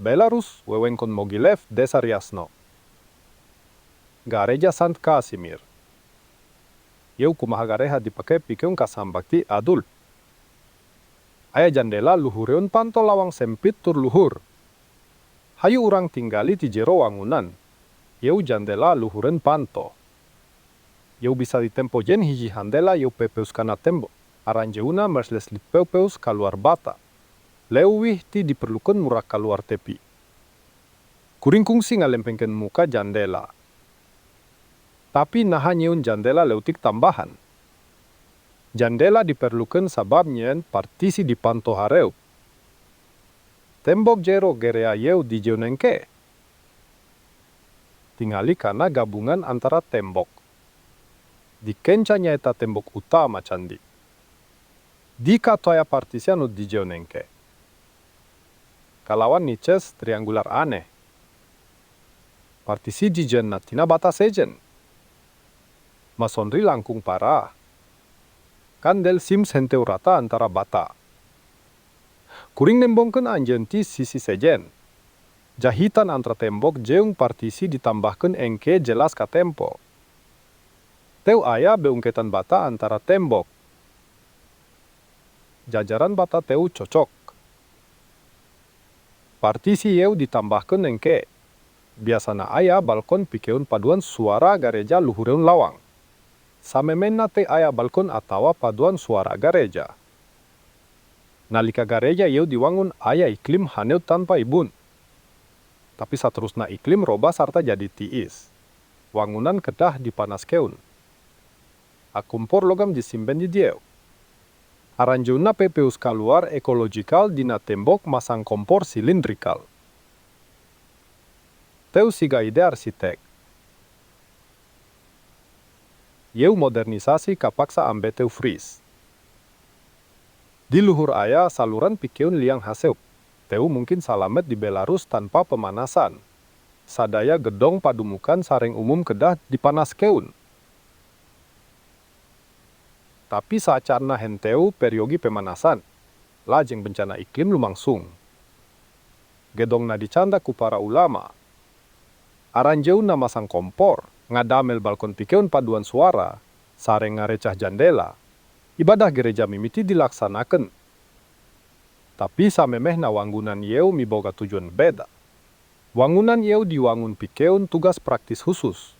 Belarus, wewengkon Mogilev, desa Riasno. Gareja Sant Casimir. Ieu kumaha gareja dipake pikeun kasambakti adul. Aya jandela luhureun panto lawang sempit tur luhur. Hayu urang tinggali ti jero wangunan. Ieu jandela luhureun panto. Ieu bisa ditempo yen hiji jandela ieu pepeus kana tembok. Aranjeuna mersleslipepeus ka luar bata. Leuwih ti diperlukeun murak ka luar tepi. Kuring kungsi ngalempengkeun muka jandela. Tapi naha nyieun jandela leutik tambahan? Jandela diperlukeun sabab nyieun partisi di panto hareup. Tembok jero gerea ieu dijieun engke. Tingali kana gabungan antara tembok. Dikenca nyaeta tembok utama candi. Di katu aya partisi anu dijieun engke. Kalawan niches triangular aneh. Partisi dijieunna tina bata sejen. Masonry langkung parah. Kandel seams henteu rata antara bata. Kuring nembongkeun anjeun ti sisi sejen. Jahitan antara tembok jeung partisi ditambahkeun engke jelas katempo. Teu aya beungketan bata antara tembok. Jajaran bata teu cocok. Partisi ieu ditambahkeun engke. Biasana aya balkon pikeun paduan suara gareja luhureun lawang. Samemehna teu aya balkon atawa paduan suara gareja. Nalika gareja ieu diwangun aya iklim haneut tanpa ibun. Tapi saterusna iklim robah sarta jadi tiis. Wangunan kedah dipanaskeun. A Kompor logam disimpen di dieu. Aranjeunna pepeus ka luar ekologikal dina tembok masang kompor silindrikal. Teu siga ide arsitek. Ieu modernisasi kapaksa ambe teu fris. Di luhur aya saluran pikeun liang haseup. Teu mungkin salamet di Belarus tanpa pemanasan. Sadaya gedong padumukan sareng umum kedah dipanaskeun. Tapi saacanna henteu peryogi pemanasan, lajeng bencana iklim lumangsung. Gedongna dicandak ku para ulama. Aranjeunna masang kompor, ngadamel balkon pikeun paduan suara, sareng ngarecah jandela. Ibadah gereja mimiti dilaksanakeun. Tapi samemehna wanggunan ieu miboga tujuan beda. Wangunan ieu diwangun pikeun tugas praktis husus.